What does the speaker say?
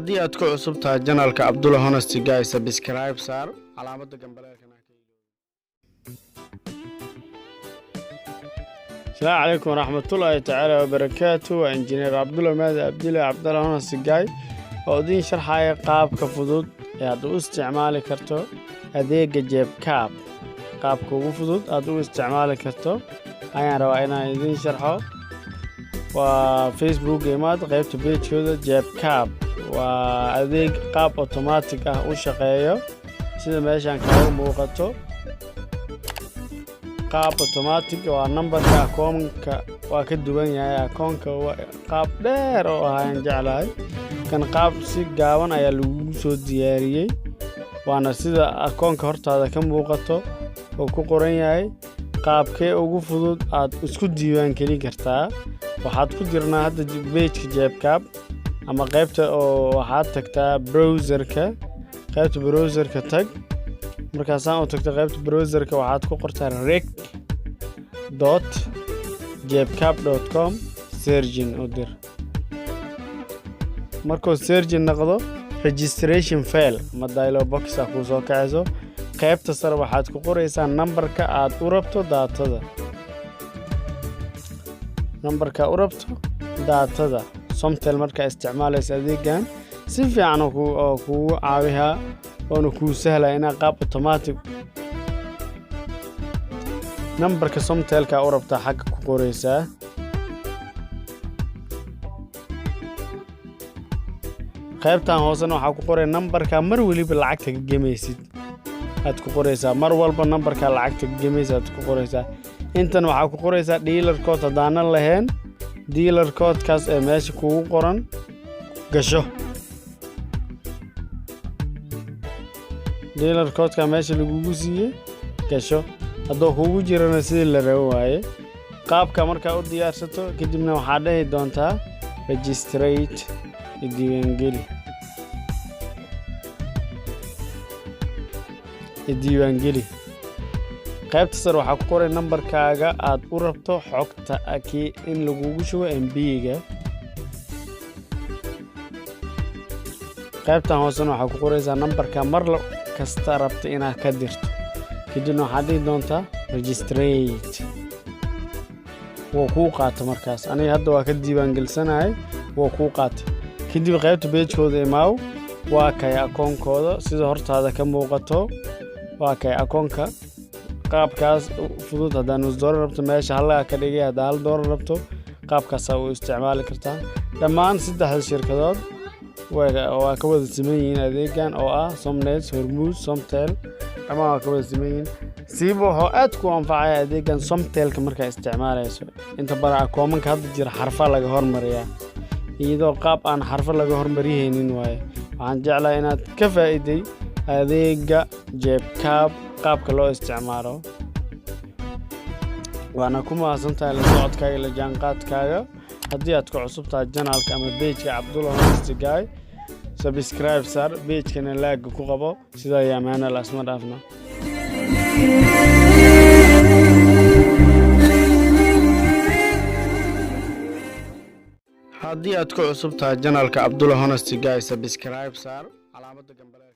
Haddii aad ku cusub tahay channelka Abdullah Honesty Guy, subscribe saar, calaamada gambaleelkana ka. Asalaamu calaykum waraxmatullaahi tacaala wabarakaatu. Waa Injineer Cabdulla Maadi Abdille, Cabdalla Honesty Guy, oo idiin sharxaya qaabka fudud ee aad u isticmaali karto adeega Jeebkaab. Qaabka ugu fudud aad u isticmaali karto ayaan rabaa inaan idiin sharxo. Waa Facebook imaad, qaybta pagekooda Jeebkaab. Waa adeeg qaab automatic ah u shaqeeyo, sida meeshan kaaga muuqato. Qaab automatic waa nambarka akoonka waa ka duwan yahay. Akoonka qaab dheer oo ah ayaan jeclahay. Kan qaab si gaaban ayaa lagugu soo diyaariyey, waana sida akoonka hortaada ka muuqato oo ku qoran yahay. Qaabkee ugu fudud aad isku diiwaan gelin kartaa? Waxaad ku jirnaa hadda pageka Jeebkaab ama qaybta oo waxaad tagtaa browserka, qaybta browserka tag. Markaasaan u tagto qaybta browserka, waxaad ku qortaa reg.jeebkaab.com, searching u dir. Markuu searching noqdo, registration file ama dialog box a kuu soo kacayso. Qaybta sare waxaad ku qoraysaa nambarka aad u rabto datada, nambarka u rabto datada Somtel. Markaa isticmaalaysa adeegan, si fiican oo kugu caawihaa oona kuu sahlaya inaad qaab automatic nambarka Somtelka u rabtaa xagga ku qoraysaa. Qaybtan hoosena waxaa ku qoray nambarka mar weliba lacagta ka gemaysid aad ku qoraysaa. Mar walba nambarka lacagta ka gemaysa aad ku qoraysaa. Intan waxaa ku qoraysaa dealer code. Haddaanan lahayn, dealer codekaas ee meesha kugu qoran gasho. Dealer codeka meesha lagugu siiyey gasho. Hadduu kugu jirana, sidii la rabo waaye. Qaabka markaa u diyaarsato kadibna, waxaad dhihi doontaa registrate, diiwaangeli, diiwaangeli. Qaybta sare waxaa ku qoray nambarkaaga aad u rabto xogta kii in lagugu shubo MB-ga. Qaybtan hoosena waxaa ku qoraysaa nambarka mar kasta rabta inaad ka dirto. Kadibna waxaad dhihi doontaa registrate. Wuu kuu qaata markaas. Aniga hadda waa ka diiwaangelsanahay, wuu kuu qaatay. Kadib qaybta pagekooda imaaw. Waa kay akoonkooda, sida hortaada ka muuqato. Waa kay akoonka, qaabkaas fudud. Haddaa nus doolar rabto, meesha halaga ka dhigay. Haddaa $1 rabto, qaabkaasaa u isticmaali kartaa. Dhammaan saddexda shirkadood waa ka wada siman yihiin adeegan oo ah Somnet, Hormuud, Somtel, dhammaan waa ka wada siman yihiin. Siiba wuxuu aad ku anfacaya adeegan Somtelka markaa isticmaalayso. Inta badan akoomanka hadda jira xarfa laga hormariyaa, iyadoo qaab aan xarfo laga hormarihaynin waaye. Waxaan jeclahay inaad ka faa'iiday adeega Jeebkaab qaabka loo isticmaalo, waana ku mahadsantahay la socodkaaga, la jaanqaadkaaga. Haddii aad ku cusub tahay channelka ama pageka Cabdulla Honesty Guy, subscribe saar, pagekana likega ku qabo. Sidaa iyo amaana la isma dhaafna. Haddii aad ku cusub tahay channelka Cabdulla Honesty Guy, subscribe saar, calaamada gambaleelka.